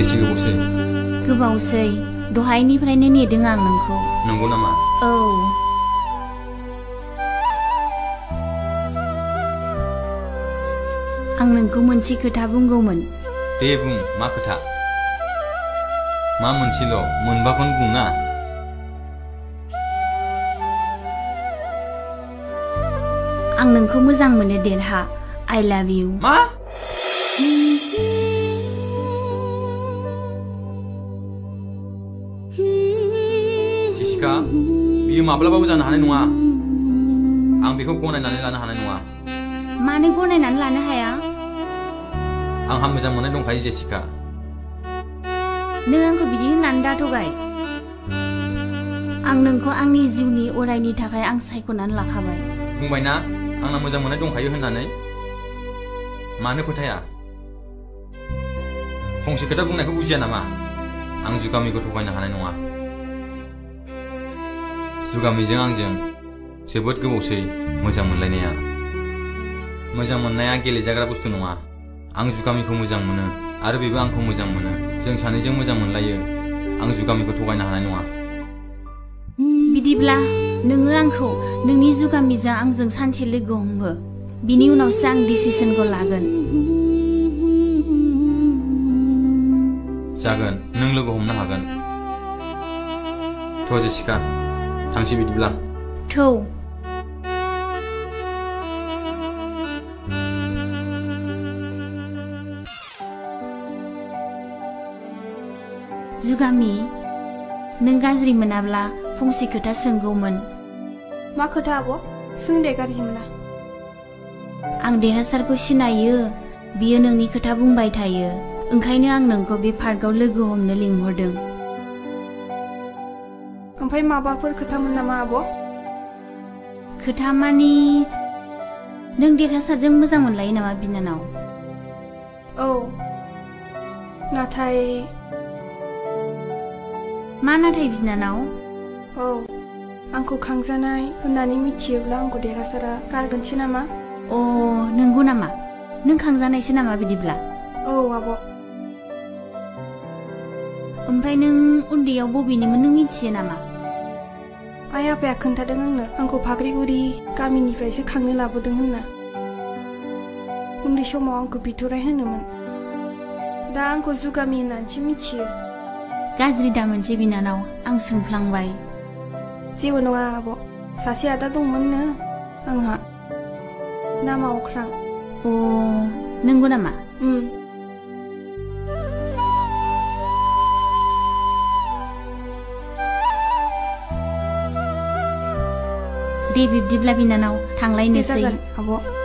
बेसे गोबावसै? गोबावसै दहायनिफ्रायनो नेदों आं नोंखौ। नंगौ नामा? औ। आं नोंखौ मोनसे खोथा बुंगौमोन। दे बुं, मा खोथा? मा मोनसेल', मोनबाखौनो बुं ना। आं नोंखौ मोजां मोनो देरहा। I love you। मा? जेसिका, बियो माब्लाबाबो जानो हानाय नङा। आं बेखौ गनायनानै लानो हानाय नङा। मानो गनायनानै लानो हाया? आंहा मोजां मोननाय दंखायो जेसिका। नों आंखौ बिदि होननानै दाथगाय। आं नोंखौ आंनि जिउनि अरायनि थाखाय आं सायख'नानै लाखाबाय। बुंबायना आंना मोजां मोननाय दंखायो होननानै। मानो फोथाया? फंसे खोथा बुंनायखौ बुजिया नामा? आं जुगामिखौ थगायनो हानाय नङा। जुगामिजों आंजों जोबोद गोबावसै मोजां मोनलायनाया। मोजां मोननाया गेलेजाग्रा बुस्थु नङा। आं जुगामिखौ मोजां मोनो आरो बेबो आंखौ मोजां मोनो। जों सानैजों मोजां मोनलायो। आं जुगामिखौ थगायनो हानाय नङा। बिदिब्ला नोङो आंखौ नोंनि जुगामिजों आंजों सानसे लोगो हमहो। बिनि उनावसो आं डिसिसनखौ लागोन। जागोन, नों लोगो हमनो हागोन। थ' जेसिका, थांसै बिदिब्ला। थौ। जुगामि, नों गाज्रि मोनाब्ला फंसे खोथा सोंगौमोन। मा खोथा आब'? सों दे, गाज्रि मोना। आं देरहासारखौ सिनायो। बियो नोंनि खोथा बुंबाय थायो। ओंखायनो आं नोंखौ बे पार्कआव लोगो हमनो लिंहरदों। ओमफ्राय माबाफोर खोथामोन नामा आब'? खोथा मानि, नों देरहासारजों मोजां मोनलायो नामा बिनानाव? औ, नाथाय मा नाथाय बिनानाव? औ, आंखौ खांजानाय होननानै मिथियोब्ला आंखौ देरहासारा गारगोनसै नामा? अ, नंगौ नामा? नों खांजानायसो नामा बिदिब्ला? औ आब'। ओमफ्राय नों उन्दैयाव बबेनिमोन नों मिथियो नामा? आइ आफाया खोन्थादों आंनो, आंखौ फाख्रिगुरि गामिनिफ्रायसो खांनो लाबोदों होनना। उन्दै समाव आंखौ बिथराय होनोमोन। दा आंखौ जुगामि होननानैसो मिथियो। गाज्रि दा मोनसे बिनानाव, आं सोंफ्लांबाय। जेबो नङा आब'। सासे आदा दंमोननो आंहा, नामा अख्रां। अ, नंगौ नामा? दे बिब्दिब्ला बिनानाव, थांलायनोसै। जागोन आब'।